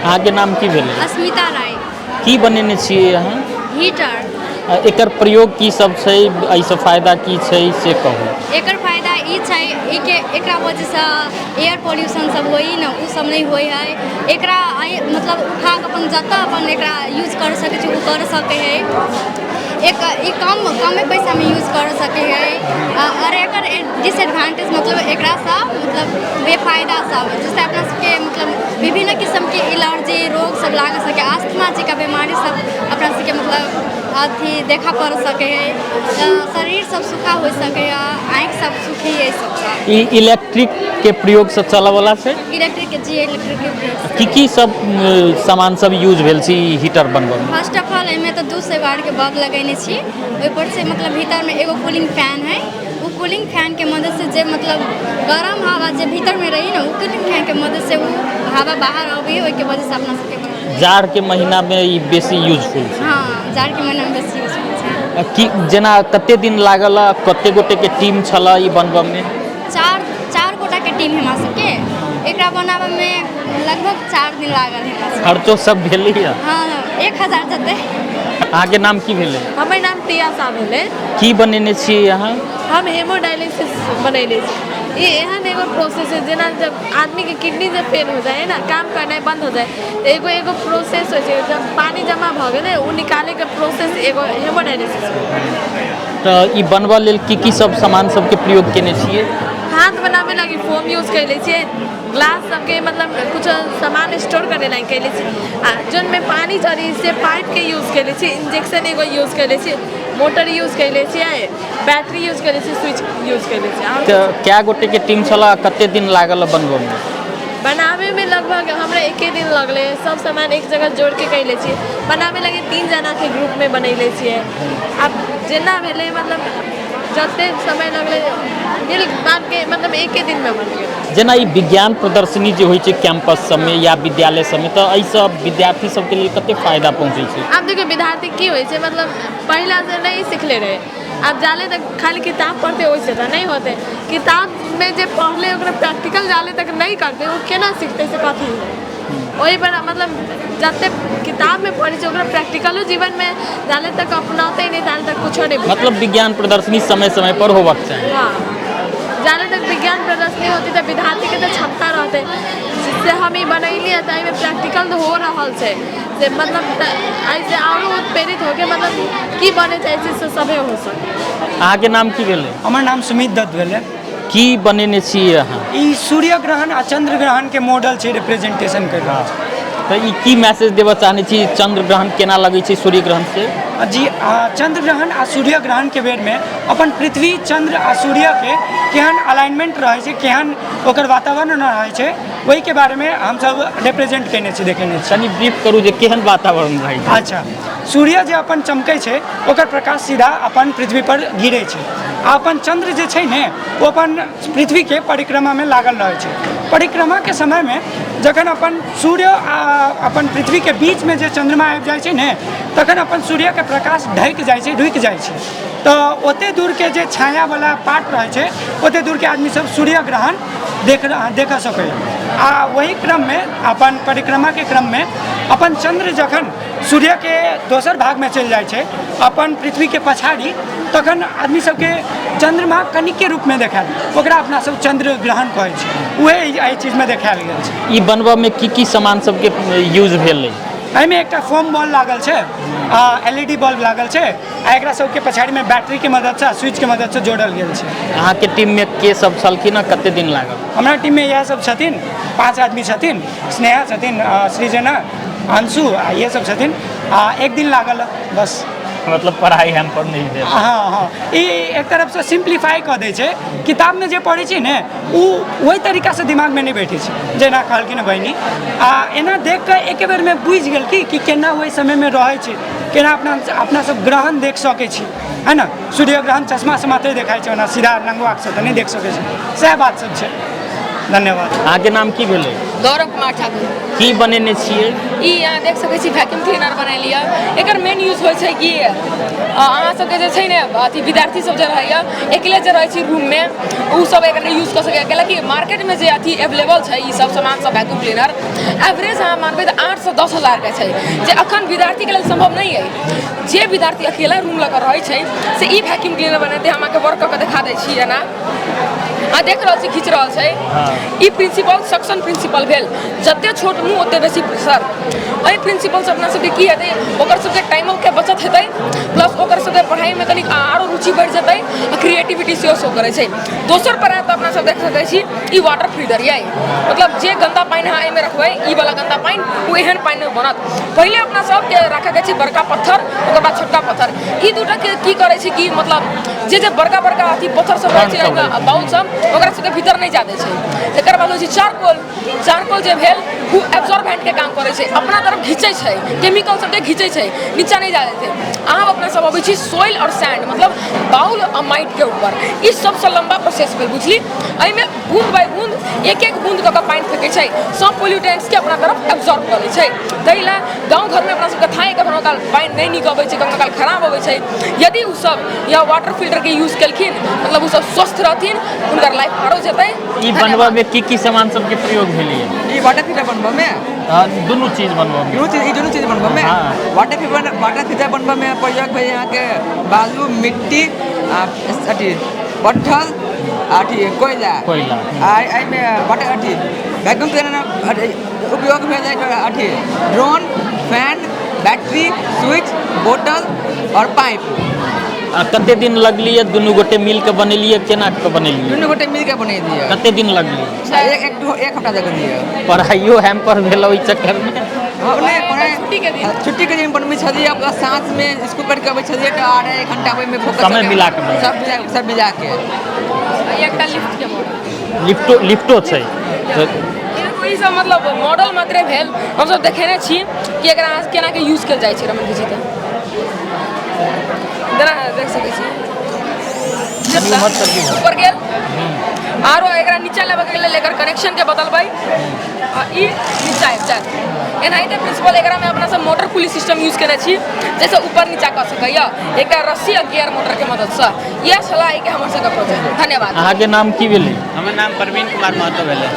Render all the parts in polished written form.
अहाँके नाम की भेलै? अस्मिता राय। की बनेने छियै अहाँ? हीटर। एकर प्रयोग की सब छै, एहिसँ फायदा की छै से कहू। एकर फायदा ई छै ई के एकरा वजहसँ एयर पॉल्यूशन सब होइ ने, ओ सब नहि होइ है। एकरा मतलब उठा कऽ अपन जतऽ अपन एकरा यूज कर सकै छी ओ कर सकै है। एक ई कमे पैसामे यूज कर सकै है। आओर एकर डिसएडवांटेज मतलब एकरासँ मतलब बेफायदा सब जैसे अपना सबके मतलब विभिन्न किस्मके एलर्जी रोग सब लागि सकै, आस्थमा जकाँ बीमारी सब अपना सबके मतलब अथी देखा पड़ सकै है, शरीर सब सूखा हो सकै है, आँखि सब सुखी है सबसँ। ई इलेक्ट्रिक के प्रयोगसँ चलऽवला छै? इलेक्ट्रिक जी, इलेक्ट्रिक के प्रयोग। की की सब सामान सब यूज भेल छै ई हीटर बनबऽमे? फर्स्ट ऑफ ऑल एहिमे तऽ 200 वाटके बल्ब लगेने छी, ओहिपर से मतलब भीतरमे एगो कूलिंग फैन है, ओ कूलिंग फैनके मददसँ जे मतलब गरम हवा जे भीतरमे रही ने, ओ कूलिंग फैनके मददसँ ओ हवा बाहर अबै, ओहिके वजहसँ अपना सबके जाड़के महीनामे ई बेसी यूजफुल छै। हँ, जाड़के महीनामे बेसी यूजफुल छै। की जेना कते दिन लागल, कते गोटेके टीम छलऽ ई बनबऽमे? चार गोटाके टीम है हमरा सबके। एकरा बनाबऽमे लगभग 4 दिन लागल है हमरा सबके। खर्चो सब भेलैया? हँ, 1000 जते। अहाँके नाम की भेलै? हमर नाम प्रिया साह भेलै। की बनेने छियै अहाँ? हम हेमोडायलिसिस बनेने छी। ई एहन एगो प्रोसेस है जेना जब आदमीके किडनी जब फेल हो जाइ है ने, काम करनाइ बन्द हो जाइ, तऽ एगो एगो प्रोसेस होइ छै, जब पानि जमा भऽ गेलै ओ निकालैके प्रोसेस एगो हेमोडायलिसिस। तऽ ई बनबऽ लेल की की सब सामान सबके प्रयोग केने छियै? हाथ बनाबै लागी फोम यूज कैले छियै, ग्लास सबके मतलब कुछ सामान स्टोर करे लागी कैले छियै, आ जोनमे पानि चढ़ी से पाइपके यूज कैले छियै, इंजेक्शन एगो यूज कैले छियै, मोटर यूज कैले छियै, बैटरी यूज कैले छियै, स्विच यूज कैले छियै। तऽ कए गोटेके टीम छलऽ आ कते दिन लागल बनबऽमे? बनाबैमे लगभग हमरा एके दिन लगलै। सब सामान एक जगह जोड़के कैले छियै। बनाबै लागी 3 जनाके ग्रुपमे बनैले छियै। आब जेना भेलै मतलब जते समय लगलै मिल बाँटके मतलब एके दिनमे बनि गेलै। जेना ई विज्ञान प्रदर्शनी जे होइ छै कैंपस सबमे या विद्यालय सबमे, तऽ एहिसँ विद्यार्थी सबके लेल कते फायदा पहुँचै छै? आब देखियौ विद्यार्थी की होइ छै, मतलब पहिलासँ नहि सिखले रहै, आब जाले तक खाली किताब पढ़तै ओहिसँ तऽ नहि होतै। किताबमे जे पढ़लै ओकरा प्रैक्टिकल जाले तक नहि करतै ओ केना सिखतै, से कथी ओहि पर मतलब जते किताबमे पढ़ै छै ओकरा प्रैक्टिकलो जीवनमे जाले तक अपनौतै नहि ताले तक कुछो नहि बुझाइ। मतलब विज्ञान प्रदर्शनी समय समय पर होबक चाही। हँ, जाले तक विज्ञान प्रदर्शनी होतै तऽ विद्यार्थीके तऽ क्षमता रहतै से हम ई बनेलियै तऽ एहिमे प्रैक्टिकल तऽ हो रहल छै, से मतलब एहिसँ आरो उत्प्रेरित होके मतलब की बनै चाहै छै से सभे हो सकै। अहाँके नाम की भेलै? हमर नाम सुमित दत्त भेलै। की बनेने छियै अहाँ? ई सूर्य ग्रहण आ चंद्र ग्रहण के मॉडल छै, रिप्रेजेंटेशन कर रहल छै। तऽ ई की मैसेज देबऽ चाहने छी? चंद्र ग्रहण केना लगै छै सूर्य ग्रहण से? जी, चंद्र ग्रहण आ सूर्य ग्रहण के बेरमे अपन पृथ्वी, चंद्र आ सूर्य के केहन अलाइनमेंट रहै छै, केहन ओकर वातावरण रहै छै, ओहिके बारेमे हमसब रिप्रेजेंट केने छी, देखेने छी। कनि ब्रीफ करू जे केहन वातावरण रहै छै। अच्छा, सूर्य जे अपन चमकै छै ओकर प्रकाश सीधा अपन पृथ्वी पर गिरै छै, आ अपन चंद्र जे छै ने ओ अपन पृथ्वीके परिक्रमामे लागल रहै छै। परिक्रमाके समयमे जखन अपन सूर्य आ अपन पृथ्वीके बीचमे जे चंद्रमा आबि जाइ छै ने, तखन अपन सूर्यके प्रकाश ढकि जाइ छै, रुकि जाइ छै, तऽ ओते दूरके जे छायावला पार्ट रहै छै ओते दूरके आदमी सब सूर्य ग्रहण देख सकैए। आ ओही क्रममे अपन परिक्रमाके क्रममे अपन चंद्र जखन सूर्यके दोसर भागमे चलि जाइ छै अपन पृथ्वीके पछाड़ी, तखन आदमी सबके चंद्रमा कनिके रूपमे देखायल, ओकरा अपना सब चंद्र ग्रहण कहै छी, उहे एहि चीजमे देखायल गेल छै। ई बनबऽमे की की सामान सबके यूज भेलै? एहिमे एकटा फोम बॉल लागल छै, आ LED bulb लागल छै, आ एकरा सबके पछाड़ीमे बैटरीके मददसँ आ स्विचके मददसँ जोड़ल गेल छै। अहाँके टीममे के सब छलखिन आ कते दिन लागल? हमरा टीममे इएह सब छथिन, 5 आदमी छथिन, स्नेहा छथिन, सृजना, अंशु आ इएह सब छथिन, आ एक दिन लागल बस। मतलब पढ़ाइ हैम्पर नहि भेल? हँ हँ, ई एक तरफसँ सिम्प्लीफाइ कऽ दै छै। किताबमे जे पढ़ै छी ने ओ ओहि तरीकासँ दिमागमे नहि बैठै छै जेना कहलखिन बहिनी, आ एना देख कऽ एके बेरमे बुझि गेल कि केना ओहि समयमे रहै छै, केना अपना सब ग्रहण देख सकै छी, है ने? सूर्य ग्रहण चश्मासँ मात्रे देखाइ छै, ओना सीधा नंगो आँखिसँ तऽ नहि देख सकै छी, सएह बात सब छै। धन्यवाद। अहाँके नाम की भेलै? गौरव कुमार ठाकुर। की बनेने छियै? ई अहाँ देख सकै छी वैक्यूम क्लीनर बनेलियै। एकर मेन यूज होइ छै कि अहाँ सबके जे छै ने अथी विद्यार्थी सब जे रहैया अकेले जे रहै छी रूममे, ओ सब एकर यूज कऽ सकैया, कैलाकि मार्केटमे जे अथी एवेलेबल छै ई सब सामान सब वैक्यूम क्लीनर एवरेज अहाँ मानबै तऽ 800 से 10,000 के छै, जे अखन विद्यार्थीके लेल सम्भव नहि अइ। जे विद्यार्थी अकेला रूम लऽ कऽ रहै छै से ई वैक्यूम क्लीनर बनेतै। हम अहाँके वर्क कऽ के देखा दै छी। एना अहाँ देख रहल छी, खींच रहल छै। ई प्रिंसिपल सक्शन प्रिंसिपल भेल, जते छोट मुँह ओते बेसी प्रेशर। एहि प्रिंसिपलसँ अपना सबके की हेतै? ओकर सबके टाइमोके बचत हेतै, प्लस ओकर सबके पढ़ाइमे कनि आरो रुचि बढ़ि जेतै आ क्रिएटिविटी सेहो शो करै छै। दोसर पर आयब तऽ अपना सब देख सकै छी, ई वाटर फिल्टर यऽ। मतलब जे गन्दा पानि अहाँ एहिमे रखबै, ई वाला गन्दा पानि, ओ एहन पानि नहि बनत। पहिले अपना सबके राखऽके छै बड़का पत्थर, ओकर बाद छोटका पत्थर। ई दूटा के की करै छै कि मतलब जे जे बड़का बड़का अथी पत्थर सब रहै छै एहिमे, बाउल सब, ओकरा सबके भीतर नहि जा दै छै। तकर बाद होइ छै चारकोल। चारकोल जे भेल ओ एब्जॉर्बेंट के काम करै छै, अपना तरफ घिचै छै, केमिकल सबके घिचै छै, नीचा नहि जा दै छै। अहाँ अपना सब अबै छी सोइल और सैंड, मतलब बाउल आ माटिके ऊपर। ई सबसँ लम्बा प्रोसेस भेल, बुझली? एहिमे बूंद बाय बूंद, एक एक बूंद कऽ के पानि फेकै छै, सब पोल्यूटेंट्सके अपना तरफ एब्जॉर्ब कऽ लै छै। ताहि लए गाँव घरमे अपना सबके थाहे कखनो काल पानि नहि नीक अबै छै, कखनो काल खराब अबै छै। यदि ओसब या वाटर फिल्टरके यूज केलखिन, मतलब ओसब स्वस्थ रहथिन, हुनकर लाइफ आरो जेतै। ई बनबऽमे की की सामान सबके प्रयोग भेलैए? ई वाटर फिल्टर बनबऽमे? दुनू चीज बनबऽमे। दुनू चीज, ई दुनू चीज बनबऽमे। वाटर फिल्टर बनबऽमे प्रयोग भेल अहाँके बालू, मिट्टी, अथी पत्थर, अथी कोयला। कोयला। आ एहिमे वाटर अथी वैक्यूम क्लीनर उपयोग भेल अथी ड्रोन, फैन, बैटरी, स्विच, बोतल और पाइप। आ कते दिन लगलियै? दुनू गोटे मिल के बनेलियै? केना के बनेलियै? दुनू गोटे मिल के बनेलियै। कते दिन लगलियै? एक एक एक हफ्ता लगलियै। पढ़ाइयो हैम्पर भेल ओहि चक्करमे? नहि, पढ़ाइ छुट्टीके दिन। छुट्टीके दिन बनबै छलियै, प्लस साँझमे स्कूल पढ़ि कऽ अबै छलियै तऽ आधा एक घंटा ओहिमे फोकस। समय मिला कऽ बनेबै। सब मिला, सब मिला के। एकटा लिफ्टके मॉडल। लिफ्टो, लिफ्टो छै तऽ। ई सब मतलब मॉडल मात्रे भेल। हमसब देखेने छी कि एकरा केना के यूज कयल जाइ छै। रमन जी, तऽ जेना देख सकै छी, ऊपर गेल, आरो एकरा नीचा लेबऽ के लेल एकर कनेक्शन के बदलबै आ ई नीचा आबि जायत। एनाहिते प्रिंसिपल एकरा में अपना सब मोटर पुली सिस्टम यूज केने छी, जाहिसँ ऊपर नीचा कऽ सकैया एकटा रस्सी आ गियर मोटर के मददसँ। इएह छला एहिके हमर सबके प्रोजेक्ट। धन्यवाद। अहाँके नाम की भेलै? हमर नाम प्रवीण कुमार महतो भेलै।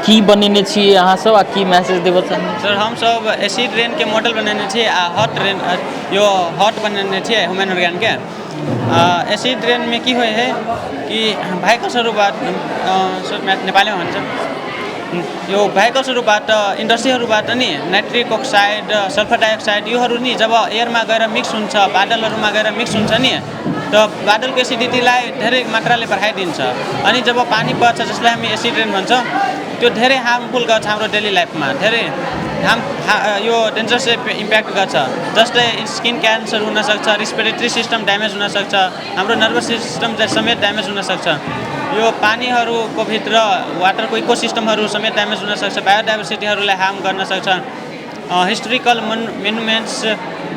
की बनेने छी अहाँ सब आ की मैसेज देबऽ चाहै? सर, हमसब एसिड रेनके मॉडल बनेने छी आ हॉट रेन, यो हॉट बनेने छियै ह्यूमन ऑर्गेनके। एसिड रेनमे की होइ है कि भेहिकल्सहरूबाट, सर नेपालीमा भन्छ, यो भेहिकल्सहरूबाट, इन्डस्ट्रीहरूबाट नि नाइट्रिक अक्साइड, सल्फर डाइअक्साइड, योहरू नि जब एयरमा गएर मिक्स हुन्छ, बादलहरूमा गएर मिक्स हुन्छ नि, त बादलको एसिडिटीलाई धेरै मात्राले बढाइदिन्छ। अनि जब पानी पर्छ, जसलाई हामी एसिड रेन भन्छ, त्यो धेरै हार्मफुल गर्छ हाम्रो डेली लाइफमा। धेरै हार्म, यो डेन्जरस इम्प्याक्ट गर्छ, जस्तै स्किन क्यान्सर हुनसक्छ, रेस्पिरेटरी सिस्टम ड्यामेज हुनसक्छ, हाम्रो नर्भस सिस्टम समेत ड्यामेज हुनसक्छ। यो पानीहरूको भित्र वाटरको इकोसिस्टमहरू समेत ड्यामेज हुनसक्छ, बायोडाइभर्सिटीहरूलाई हार्म गर्न सक्छ, हिस्टोरिकल मोनुमेन्ट्स,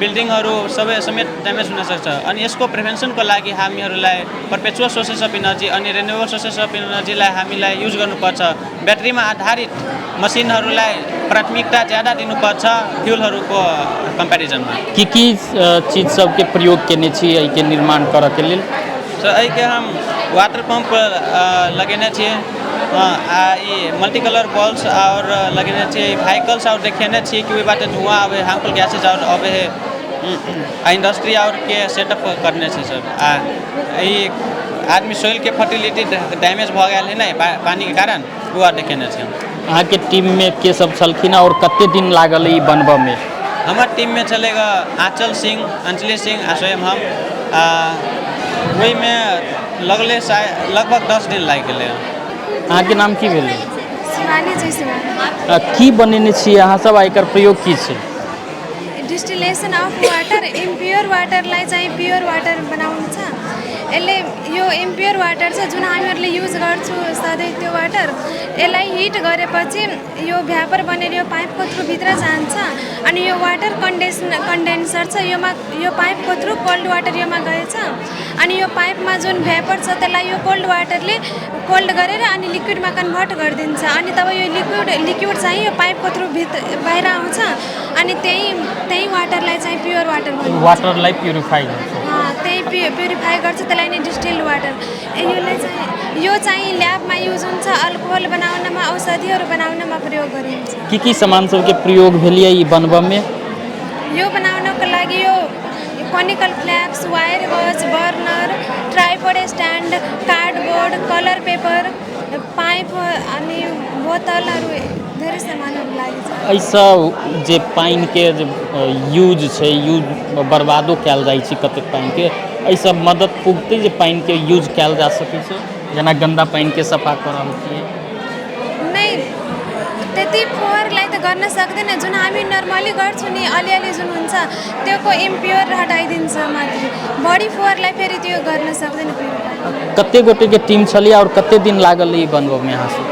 बिल्डिङहरू सबै समेत ड्यामेज हुनसक्छ। अनि यसको प्रिभेन्सनको लागि हामीहरूलाई पर्पेचुअल सोर्सेस अफ इनर्जी अनि रिन्युएबल सोर्सेस अफ इनर्जीलाई हामीलाई युज गर्नुपर्छ। ब्याट्रीमा आधारित मसिनहरूलाई प्राथमिकता ज्यादा दिनुपर्छ फ्युलहरूको कम्पेरिजनमा। की की चीज सबके प्रयोग केने छी एहिके निर्माण करऽके लेल? सर, एहिके हम वाटर पम्प लगेने छियै आ ई मल्टी कलर बल्ब्स आओर लगेने छियै, व्हीकल्स आओर देखेने छियै कि ओहि बाटे धुआँ आबै, हार्मफुल गैसेज आओर अबै है, आ इंडस्ट्री आओर के सेटअप करने छै सर। आ ई आदमी सोइलके फर्टिलिटी डैमेज भऽ गेल है ने पानिके कारण, ओ आर देखेने छै। अहाँके टीममे के सब छलखिन आओर कते दिन लागल ई बनबऽमे? हमर टीममे छलै आँचल सिंह, अंजलि सिंह आ स्वयं हम। आ ओहिमे लगलै शायद लगभग 10 दिन लागि गेलै। अहाँके नाम की भेलै? शिवानी जयसवाल। की बनेने छियै अहाँ सब आ एकर प्रयोग की छै? डिस्टिलेसन अफ वाटर, इम्प्योर वाटरलाई चाहिँ प्योर वाटर बनाउनु छ। यसले यो इम्प्योर वाटर छ, जुन हामीहरूले युज गर्छौँ सधैँ, त्यो वाटर, यसलाई हिट गरेपछि यो भ्यापर बनेर यो पाइपको थ्रु भित्र जान्छ। अनि यो वाटर कन्डेन्सर छ, योमा यो पाइपको थ्रु कोल्ड वाटर योमा गएछ। अनि यो पाइपमा जुन भ्यापर छ, त्यसलाई यो कोल्ड वाटरले कोल्ड गरेर अनि लिक्विडमा कन्भर्ट गरिदिन्छ। अनि तब यो लिक्विड लिक्विड चाहिँ यो पाइपको थ्रु भित्र बाहिर आउँछ। अनि त्यही त्यही वाटरलाई चाहिँ प्योर वाटर भनिन्छ। वाटरलाई प्युरिफाई हुन्छ। त्यही प्युरिफाई गर्छ, त्यसलाई नै डिस्टिल्ड वाटर। यसलाई चाहिँ यो चाहिँ ल्याबमा युज हुन्छ, अल्कोहल बनाउनमा, औषधिहरू बनाउनमा प्रयोग गरिन्छ। की की सामान सबके प्रयोग भेलियै ई बनबऽमे? यो बनाउनको लागि यो conical flask, wire gauze, burner, tripod stand, cardboard, colour paper, pipe अनि बोतलहरू धेरै सामानहरू लागेको छ। एहिसँ जे पानिके जे यूज छै, यूज बर्बादो कयल जाइ छै कतेक पानिके, एहिसँ मदद पुगतै जे पानिके यूज कयल जा सकै छै, जेना गन्दा पानिके सफा करऽ होतियै? नै, त्यति फोहोरलाई त गर्न सक्दैन। जुन हामी नर्मली गर्छौँ नि अलिअलि जुन हुन्छ त्योको इम्प्योर हटाइदिन्छ मात्रै, बढी फोहोरलाई फेरि त्यो गर्न सक्दैन प्युरिफाई। कते गोटेके टीम छलियै आओर कते दिन लागल ई बनबऽमे अहाँ सब?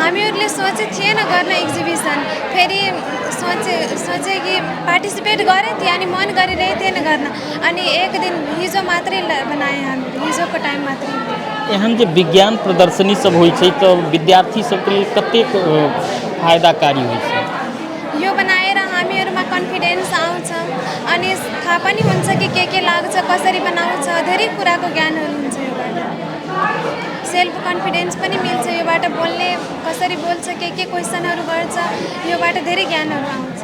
हामीहरूले सोचे थिएन गर्न एक्जिबिसन, फेरि सोचे सोचे कि पार्टिसिपेट गरेको थिएँ अनि मन गरिरहेको थिएन गर्न, अनि एक दिन हिजो मात्रै बनाएँ हामीले, हिजोको टाइम मात्रै। एहन जे विज्ञान प्रदर्शनी सब होइ छै तऽ विद्यार्थी सबके लेल कतेक फायदाकारी होइ छै? यो बनाएर हामीहरूमा कन्फिडेन्स आउँछ अनि थाहा पनि हुन्छ कि के लाग्छ, कसरी बनाउँछ, धेरै कुराको ज्ञानहरू हुन्छ योबाट। सेल्फ कन्फिडेन्स पनि मिल्छ योबाट, बोल्ने कसरी बोल्छ, के क्वेसनहरू गर्छ, योबाट धेरै ज्ञानहरू आउँछ।